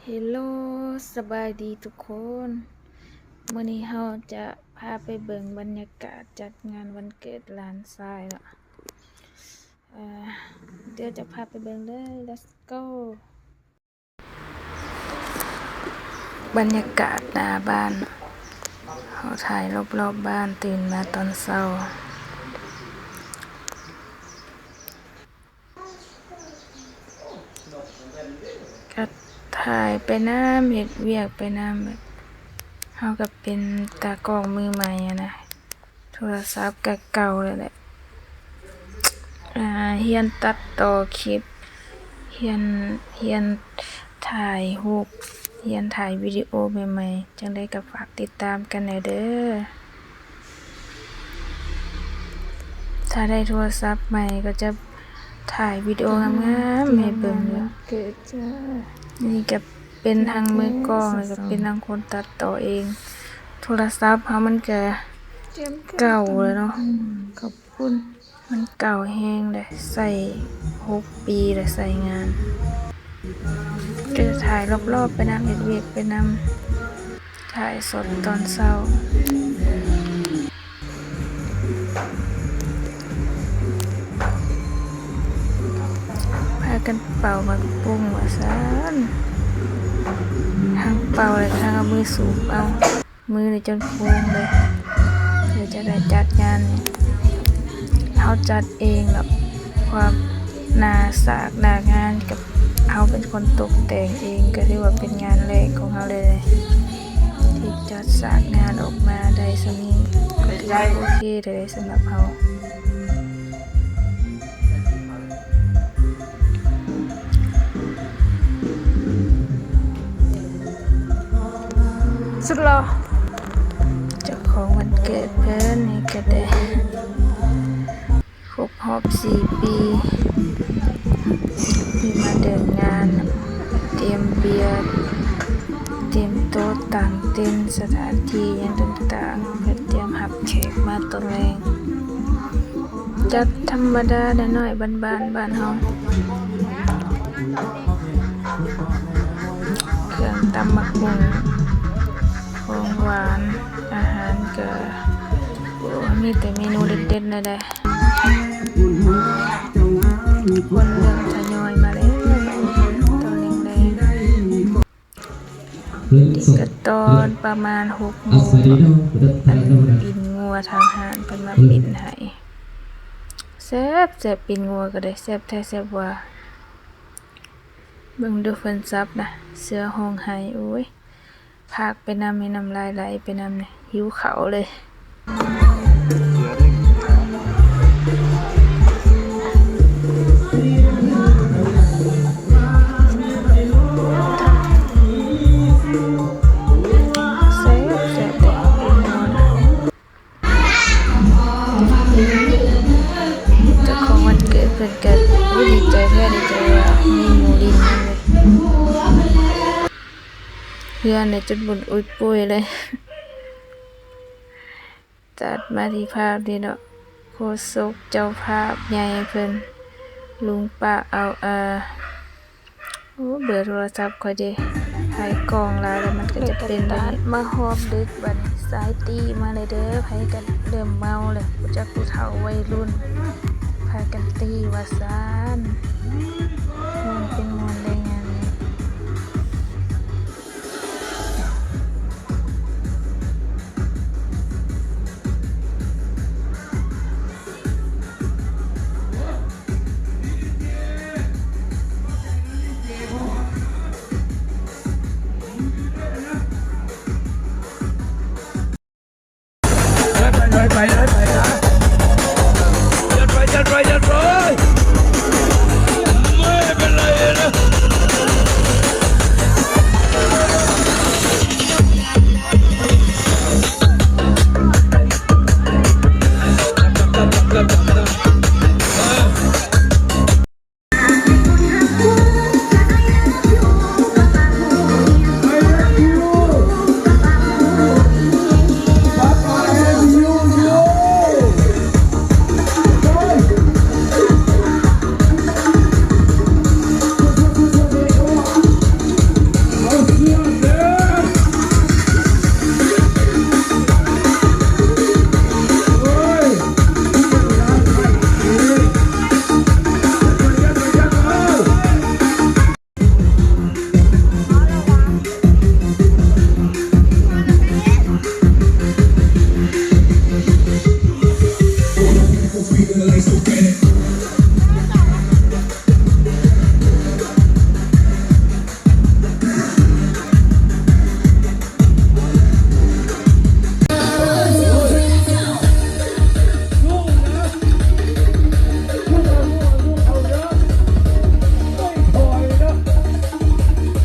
ເຮລໂລ ສະບາຍດີທຸກຄົນ. ມື້ນີ້ເຮົາຈະພາໄປເບິ່ງບັນຍາກາດຈັດງານວັນເກີດຫຼານຊາຍເນາະ. ເອີ ດຽວຈະພາໄປເບິ່ງເລີຍ. Let's go. ບັນຍາກາດໜ້າບ້ານ ເຮົາຖ່າຍລອບໆບ້ານ ຕື່ນມາຕອນເຊົ້າ. ກະຖ່າຍໄປນຳ ເຮັດວຽກໄປນຳ ແບບເຮົາກະເປັນຕາກ້ອງມືໃໝ່ຫັ້ນນະ. ໂທລະສັບກະເກົ່າແລ້ວແຫຼະ. ອ່າ ຮຽນຕັດຕໍ່ຄລິບ ຮຽນ ຮຽນຖ່າຍຮູບ ຮຽນຖ່າຍວິດີໂອໃໝ່ໆ. ຈັ່ງໃດກະຝາກຕິດຕາມກັນແດ່ເດີ. ຖ້າໄດ້ໂທລະສັບໃໝ່ກະຈະຖ່າຍວິດີໂອງາມໆໃຫ້ເບິ່ງເດີ. ນີ້ກະເປັນທັງມືກ້ອງ ແລ້ວກະເປັນທັງຄົນຕັດຕໍ່ເອງ. ໂທລະສັບເຮົາມັນກະເກົ່າແລ້ວເນາະ. ມັນເກົ່າແຮງເດ້ ໃຊ້ຫົກປີແລ້ວໃຊ້ງານ. ກະຖ່າຍລອບໆໄປນຳ ເຮັດວຽກໄປນຳ ຖ່າຍສົດຕອນເຊົ້າ. ພາກັນເປົ່າໝາກປຸ້ງວ່າຊັ້ນ. ທັງເປົ່າແລ້ວກະທັງເອົາມືສູບເອົາ. ມື້ນີ້ຈົນໂຄງເລີຍ. ເພື່ອຈະໄດ້ຈັດງານນີ້ ເຮົາຈັດເອງເນາະ. ຄວາມໜ້າສາກໜ້າງານກະເຮົາເປັນຄົນຕົກແຕ່ງເອງ ກະຖືວ່າເປັນງານແລກຂອງເຮົາເລີຍ ທີ່ຈັດສາກງານອອກມາໄດ້ສ່ຳນີ້ ກະຖືວ່າໂອເຄເລີຍສຳລັບເຮົາ. ສຸດຫຼໍ່ ເຈົ້າຂອງວັນເກີດເພິ່ນນີ້ກະໄດ້ຄົບຮອບສີ່ປີ ທີ່ມາເດີນງານ ຕຽມເບຍ ຕຽມໂຕະຕັ່ງເຕັນ ສະຖານທີ່ຫຍັງຕ່າງໆ ເພື່ອຕຽມຮັບແຂກມາຕອນແລງ. ຈັດທຳມະດານ້ອຍໆ ບ້ານໆ ບ້ານເຮົາ. ເຄື່ອງຕຳໝາກຫຸ່ງ ຂອງຫວານ ອາຫານກະ ໂອ້ ມີແຕ່ເມນູເດັດໆ ເລີຍເດ້. ຄົນເລີ່ມທະຍອຍມາແລ້ວ ຕອນແລງໆ. ນີ້ກະຕອນປະມານຫົກໂມງເນາະ ອັນປີ້ນງົວທາງຮ້ານເພິ່ນມາປີ້ນໃຫ້. ແຊບໆ ປີ້ນງົວກະໄດ້ ແຊບແທ້ແຊບວ່າ. ເບິ່ງດູເພິ່ນສັບນະ ເສືອຮ້ອງໄຫ້. ໂອ້ຍ ພາກໄປນຳ ໃຫ້ນ້ຳລາຍໄຫຼໄປນຳ ຫິວເຂົ້າເລີຍ. ແຊບໆ ເດ້ ເຈົ້າຂອງວັນເກີດເພິ່ນກະ ໂອ້ຍ ດີໃຈແທ້ ດີໃຈວ່າມີໝູຫຼິ້ນນຳເລີຍ. ເຮືອນນີ້ຈົນບຸນອຸ້ຍປຸ້ຍເລີຍ. ຕັດມາທີ່ພາບນີ້ເນາະ ໂຄສົກເຈົ້າພາບໃຫຍ່ເພິ່ນ ລຸງປະເອົາ ເອີ ໂອ້ ເບີໂທລະສັບຂ້ອຍເດ ຖ່າຍກ້ອງຫຼາຍແລ້ວມັນກະຈະເປັນແບບນີ້. ມາຮອບດຶກບາດນີ້ ສາຍຕີມາເລີຍເດີ ໃຜກະເລີ່ມເມົາແລ້ວ ຈັກຜູ້ເຖົ້າໄວລຸ້ນ ພາກັນຕີວ່າຊັ້ນ. ມ່ວນເປັນມ່ວນໄດ້ງານນີ້. ไปเลย ไปเลย ไปนะ ยัดไป ยัดไป ยัดไป ไม่เป็นไร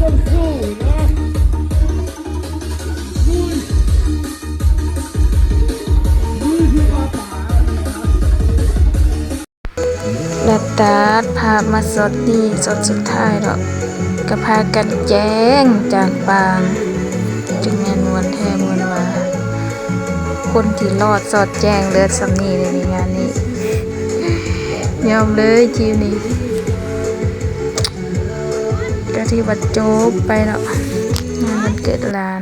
ແລະຕັດພາບມາຊັອດນີ້ ຊັອດສຸດທ້າຍເນາະ ກະພາກັນແຈ້ງຈາກປາງ ຈຶ່ງແມ່ນມ່ວນແທ້ມ່ວນວ່າ ຄົນທີ່ລອດຊອດແຈ້ງເລີດສ່ຳນີ້ເລີຍໃນງານນີ້ ຍອມເລີຍທີມນີ້ ກະຖືວ່າຈົບໄປເນາະ ງານວັນເກີດຫຼານ.